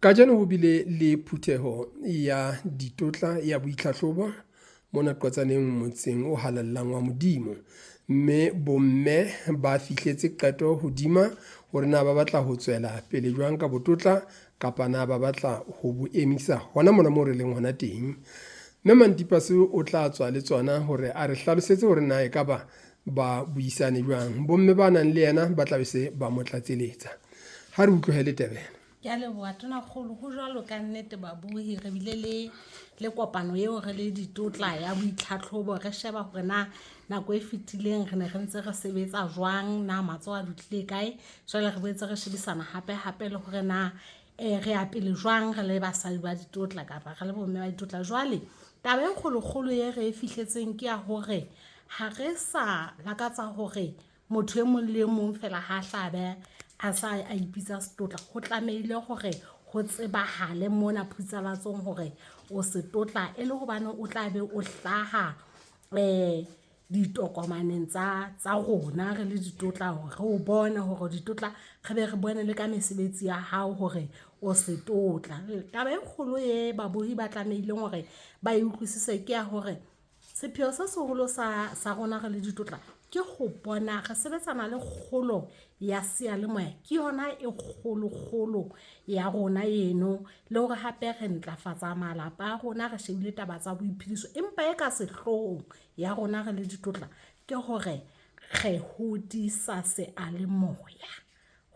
Kajeno ho bile le phutheho ya ditotla ya boitlhahlobo mona Qwatsaneng motseng o halalelang wa Modimo. Mme bomme ba fihletse qeto hodima hore na ba batla ho tswela pele jwang ka bototla kapa na ba batla ho bo emisa hona mona moo re leng hona teng. Mme Mantipase o tla tswa le tsona hore a re hlalosetse hore na ekaba ba buisane jwang. Bomme ba nang le yena ba tla be se ba mo tlatseletsa. Ha re utlwele Tebele. Ke a leboha tonakgolo ho jwalo ka nnete babohi re bile le le kopano eo re le ditotla ya boitlhatlhobo re sheba hore na nako e fetileng re ne re ntse re sebetsa jwang na matsoho a dutlile kae jwale re boetse re shebisana hape hape le hore na re ya pele jwang re le basadi ba ditotla kapa re le bomme ba ditotla. Jwale taba e kgolokgolo e re e fihletseng ke ya hore ha re sa lakatsa hore motho e mong le e mong fela ha hlabe a sa a ipitsa setotla, ho tlamehile hore ho tsebahale mona phutsalatsong hore o setotla e le hobane o tla be o hlaha ditokomaneng tsa rona re le ditotla hore re o bone hore ditotla re be re bone le ka mesebetsi ya hao hore o setotla. Taba e kgolo e babohi ba tlamehileng hore ba e utlwisise ke ya hore sepheo se seholo sa rona re le ditotla ke ho bona re sebetsana le kgolo ya seyalemoya, ke yona e kgolokgolo ya rona eno, le hore hape re ntlafatsa malapa a rona re shebile taba tsa boiphediso, empa e ka sehloohong ya rona re le ditotla ke hore re hodisa seyalemoya.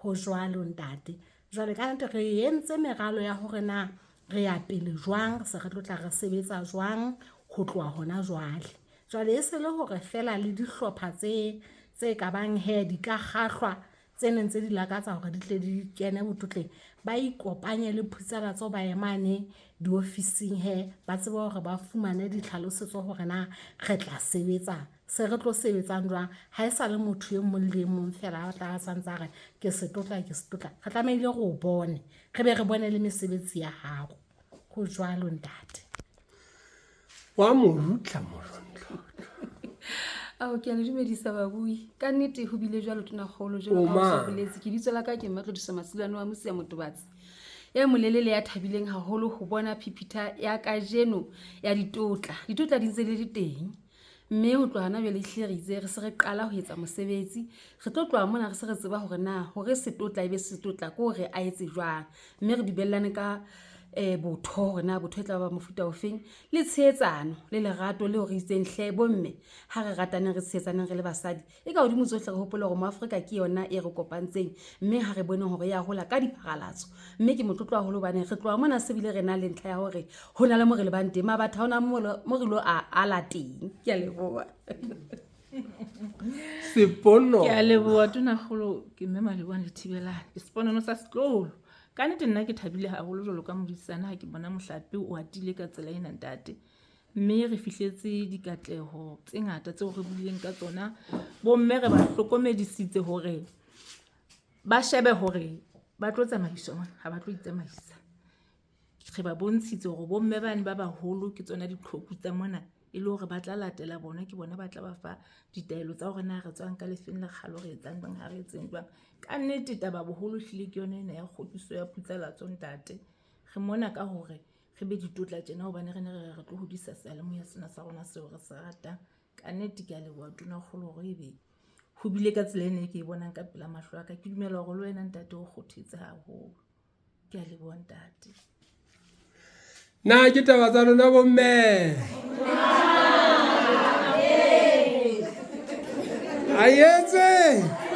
Ho jwalo ntate. Jwale ka nnete re entse meralo ya hore na re ya pele jwang, se re tlo tla re sebetsa jwang ho tloha hona jwale. Jwale e se le hore fela le dihlopha tse ka bang he di ka kgahlwa tse neng tse di lakatsa hore di tle di kene bototleng, ba ikopanye le phutsalatso ba ye mane diofising he ba tsebe hore ba fumane ditlhalosetso hore na re tla sebetsa se re tlo sebetsang jwang. Ha e sa le motho e mong le e mong fela a tla santse a re ke setotla ke setotla, re tlamehile re o bone re be re bone le mesebetsi ya hao. Ho jwalo ntate. Wa morutla morontlotlo. Ao, ke a le dumedisa babui. Ka nnete ho bile jwalo tonakgolo jwalo ka ha o so boletse. Ke bitso la ka ke Mmatlodiso Masilwane wa Mosia Motobatsi. E molelele ya thabileng haholo ho bona phiphitha ya kajeno ya ditotla. Ditotla di ntse di le teng. Mme ho tloha hona jwale ehlile re itse re se re qala ho etsa mosebetsi. Re tlo tloha mona re se re tseba hore na hore setotla ebe setotla ke hore a etse jwang. Mme re dumellane ka botho hore na botho e tla ba mofuta ofeng, le tshehetsano le lerato leo re itseng hle bomme ha re rataneng re tshehetsaneng re le basadi. E ka hodimo tsohle re hopole hore Moafrika ke yona e re kopantseng, mme ha re boneng hore ya hola ka dipharatso. Mme ke motlotlo haholo hobane re tloha mona se bile re na le ntlha ya hore ho na le mo re lebang teng, mabatha ho na mo re lo ala teng. Ke a leboha. Sepono. Ke a leboha tonakgolo, ke mme Malebohang Lethibelane. Ke seponono sa setloholo. Ka nnete nna ke thabile haholo jwalo ka modisana ha ke bona mohlape o atile ka tsela ena ntate. Mme re fihletse dikatleho tse ngata tseo re buileng ka tsona. Bomme re ba hlokomedisitse hore ba shebe hore ba tlo tsamaiswa mona, ha ba tlo itsamaisa. Re ba bontshitse hore bomme bane ba baholo ke tsona diqhoku tsa mona, e le hore ba tla latela bona, ke bona ba tla ba fa ditaelo tsa hore na re tswang ka lefeng lekgalo, re etsang jwang, ha re etseng jwang. Ka nnete taba boholo ehlile ke yona ena ya kgodiso ya phutsalatso ntate. Re mona ka hore re be ditotla tjena hobane re ne re re tlo hodisa seyalemoya sena sa rona seo re se ratang. Ka nnete ke a leboha tonakgolo hore ebe ho bile ka tsela ena e ke e bonang ka pela mahlo a ka. Ke dumela hore le wena ntate o kgothetse haholo. Ke a leboha ntate. Na ke taba tsa lona bomme? A etswe?